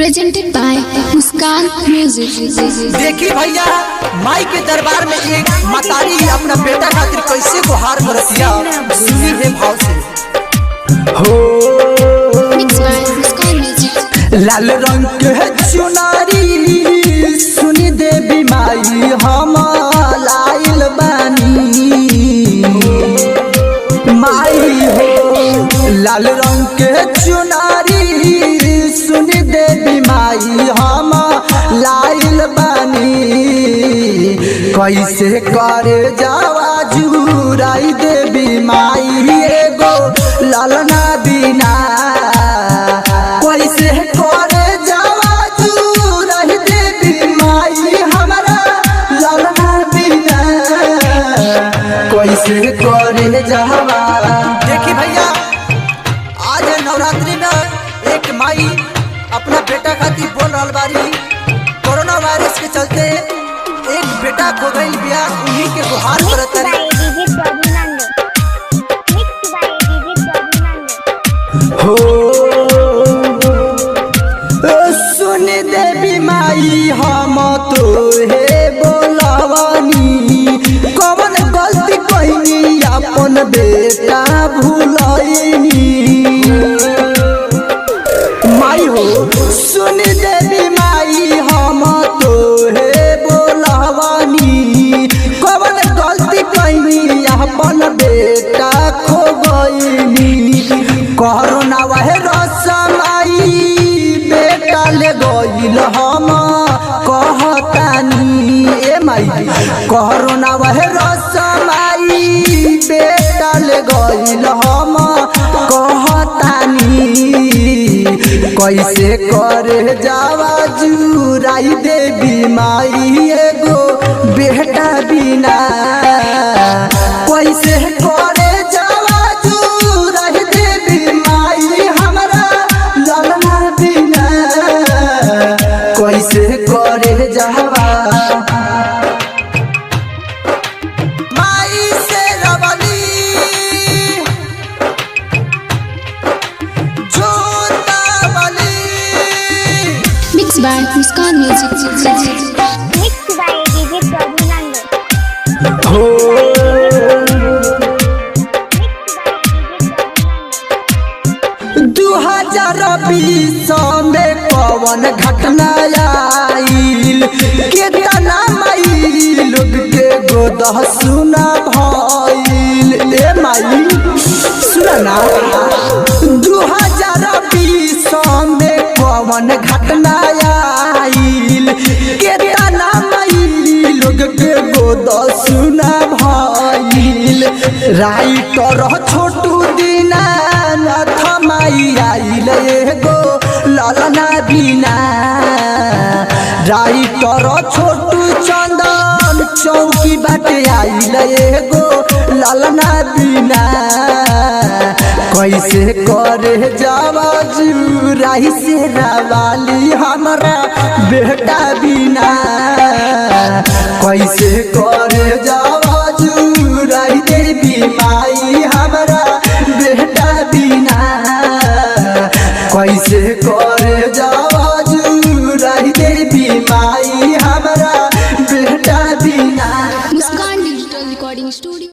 Presented by Muskan Music. देखी भैया, माई के दरबार में एक मतारी अपना बेटा खातिर कैसे गुहार करतिया, सुनी है भाव से। हो। Mixed by Muskan Music. लाल रंग के चुनारी सुनी देवी माई हम लाइल बानी। माई हो, लाल रंग के चुनारी सुनी देवी माई हम लाइल बानी। कैसे करे जावा जुराई देवी माई एगो लालना बिना। कैसे करे जावा जुराई देवी माई हमरा लालना बिना। कैसे करे जावा। देखी भैया, आज नवरात्रि में एक माई अपना बेटा खातिर बोल रहल बारी। कोरोना वायरस के चलते एक बेटा खो गईल बिया, उन्हीं के गुहार Mixed करत। by DJ Prabhunando. Mixed by DJ Prabhunando. हो, ओ सुन देवी माई हम तो हे बोलवानी, कवन गलती कइनी अपन बेटा भूलैनी। माई हो, सुन देवी माई हम तो हे बोलवानी, कवन गलती कइनी अपन बेटा खो गइनी। कोरोना वायरस माई बेटा ले गइल हम कहतानी। ए माई, कोरोना वायरस माई बेटा ले गइल हम कहतानी। कैसे करे जावा जुराई देवी माई एगो बेटा बिना। कैसे करे जावा जुराई देवी माई हमरा ललना बिना। कैसे करे जावा। माई से रवली जोता वाली। Mixed by Muskan Music. Mixed by DJ Prabhunando. हो। Mixed by DJ Prabhunando. 2020 में कवन घटना आइल, केतना माई लोग के गोद सुना भइल। ए माई, सुना ना। 2020 में कवन घटना आइल, केतना माई लोग के गोद सुना भइल। राइटर छोटू दीना नाथ माई आइल एगो ललना बिना। राइटर छोटू चंदन चौकी बाटे आइल एगो ललना बिना। कैसे करे जावा जुराई से रवाली हमरा बेटा बिना। कैसे करे जावा जुराई देवी माई हमरा